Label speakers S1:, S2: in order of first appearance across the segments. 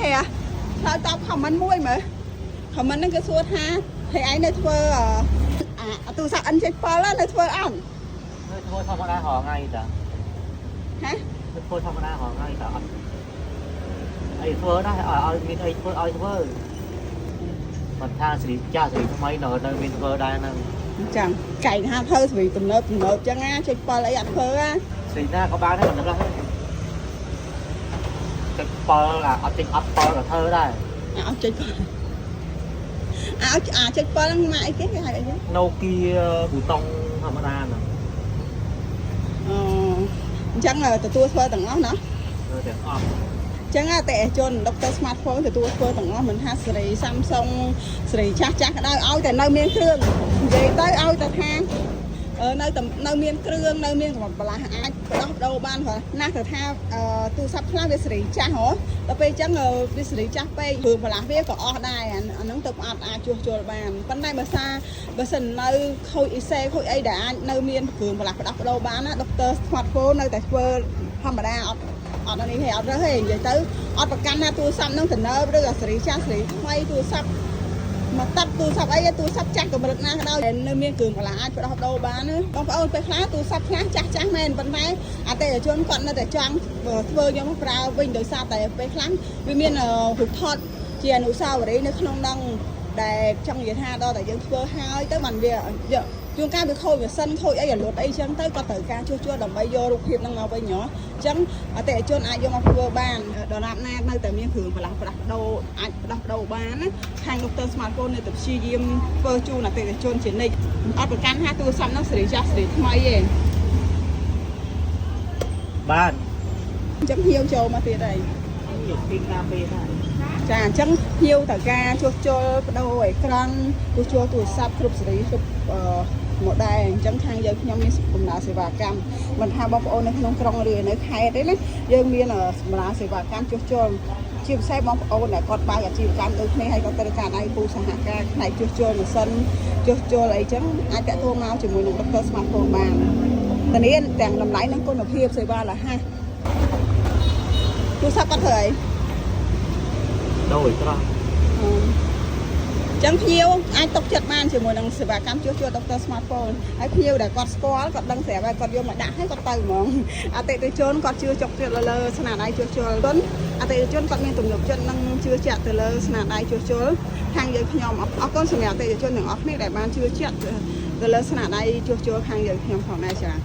S1: ហេឆ្លើយតប comment មួយមើល comment ហ្នឹងគឺសួរថាហេឯងនៅធ្វើអាទូរស័ព្ទ N7 នៅធ្វើអត់
S2: នៅធ្វើធម្មតារាល់ថ្ងៃតា
S1: ហ៎
S2: នៅធ្វើធម្មតារាល់ថ្ងៃតាអត់អីធ្វើដែរឲ្យមានអីធ្វើឲ្យធ្វើមិនថាសេរីចាស់សេរីថ្មីនៅមានធ្វើដែរហ្នឹង
S1: អញ្ចឹងកែងថាធ្វើសេរីទំនើបទំនើបអញ្ចឹងណាចុច7អីអត់ធ្វើណា
S2: សេរីណាក៏បានដែរមិនដឹងដែរចុច7អាអត់ចេញអត់7ក៏ធ្វើដែរ
S1: អាអត់ចុច7អាអត់អាចុច7ហ្នឹងមកអីគេគេហៅអីគេ
S2: Nokia ប៊ូតុងធម្មតាហ្នឹង
S1: អូអញ្ចឹងទទួលធ្វើទាំងអស់ណា
S2: ធ្វើទាំងអស់
S1: អញ្ចឹងអតិថិជន Dr. Smartphone ទទួលធ្វើទាំងអស់មិនថាសេរី Samsung សេរីចាស់ចាស់ក៏ដោយឲ្យតែនៅមានគ្រឿងនិយាយទៅឲ្យតែថានៅតែនៅមានគ្រឿងនៅមានកម្រិតបន្លាស់អាចបដោះបដូរបានព្រោះណាស់ទៅថាទូរស័ព្ទខ្លះវាសេរីចាស់ហ៎ដល់ពេលអញ្ចឹងវាសេរីចាស់ពេកគ្រឿងបន្លាស់វាក៏អស់ដែរអាហ្នឹងទៅអត់អាចជួសជុលបានប៉ុន្តែបើសាបើសិននៅខូចអ៊ីសេខូចអីដែលអាចនៅមានគ្រឿងបន្លាស់បដោះបដូរបានណា Dr. Smartphone នៅតែធ្វើធម្មតាអត់អត់នេះទេអត់រើសទេនិយាយទៅអត់ប្រកាន់ណាទូរស័ព្ទនឹងទំនើបឬក៏សេរីចាស់សេរីថ្មីទូរស័ព្ទមកតាត់ទូរស័ព្ទអីទូរស័ព្ទចាស់កម្រិតណាក៏ដោយនៅមានគ្រឿងបន្លាស់អាចផ្ដោះប្ដូរបានណាបងប្អូនពេលខ្លះទូរស័ព្ទខ្លះចាស់ចាស់មែនប៉ុន្តែអតិថិជនគាត់នៅតែចង់ធ្វើយកមកប្រើវិញដោយសារតែពេលខ្លះវាមានរូបថតជាអនុស្សាវរីយ៍នៅក្នុងហ្នឹងដែលចង់និយាយថាដល់តែយើងធ្វើហើយទៅបានវាជួនកាលវាខូចម៉ាស៊ីនខូចអីរលត់អីចឹងទៅគាត់ត្រូវការជួសជុលដើម្បីយករូបភាពហ្នឹងមកវិញហ៎អញ្ចឹងអតិថិជនអាចយកមកធ្វើបានដរាបណានៅតែមានគ្រឿងបន្លាស់ផ្លាស់ប្ដូរអាចផ្លាស់ប្ដូរបានណាខាង Dr. Smartphone នៅតែព្យាយាមធ្វើជូនអតិថិជនជានិច្ចអត់ប្រកាន់ថាទូរស័ព្ទហ្នឹងសេរីចាស់សេរីថ្មីទេ
S2: បាន
S1: អញ្ចឹងភ្ញៀវចូលមកទៀតហើយ
S2: ពីការពេលដែរ
S1: ចាអញ្ចឹងភ្ញៀវត្រូវការជួសជុលបដូរអេក្រង់ជួសជុលទូរស័ព្ទគ្រប់សេរីគ្រប់អឺមកដែរអញ្ចឹងខាងយើងខ្ញុំមានបំរើសេវាកម្មមិនថាបងប្អូននៅក្នុងក្រុងឬនៅខេត្តទេណាយើងមានបំរើសេវាកម្មជួសជុលជាពិសេសបងប្អូនដែលគាត់បើកអាជីវកម្មដូចគ្នាហើយគាត់ត្រូវការដៃគូសហការផ្នែកជួសជុលម៉ាស៊ីនជួសជុលអីចឹងអាចតាក់ទងមកជាមួយនឹង Dr. Smartphone បានធានាទាំងតម្លៃនិងគុណភាពសេវារហ័សទូរស័ព្ទគាត់ធ្វើអី
S2: ដូចត្រង់
S1: ចឹងភ្ញៀវអាចទុកចិត្តបានជាមួយនឹងសេវាកម្មជួសជុល Dr. Smartphone ហើយភ្ញៀវដែលគាត់ស្គាល់គាត់ដឹងស្រាប់ហើយគាត់យកមកដាក់ហើយគាត់ទៅហ្មងអតិថិជនគាត់ជឿចុកចិត្តលើស្នាដៃជួសជុលទុនអតិថិជនគាត់មានទំនុកចិត្តនិងជឿជាក់ទៅលើស្នាដៃជួសជុលខាងយើងខ្ញុំអរគុណសម្រាប់អតិថិជនទាំងអស់គ្នាដែលបានជឿជាក់ទៅលើស្នាដៃជួសជុលខាងយើងខ្ញុំផងដែរចា៎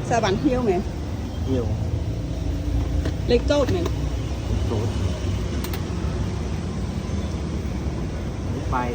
S1: សើបានភ្ញៀវមែន
S2: nhiều
S1: លេខកូដមែន
S2: ទូតនេះបាយ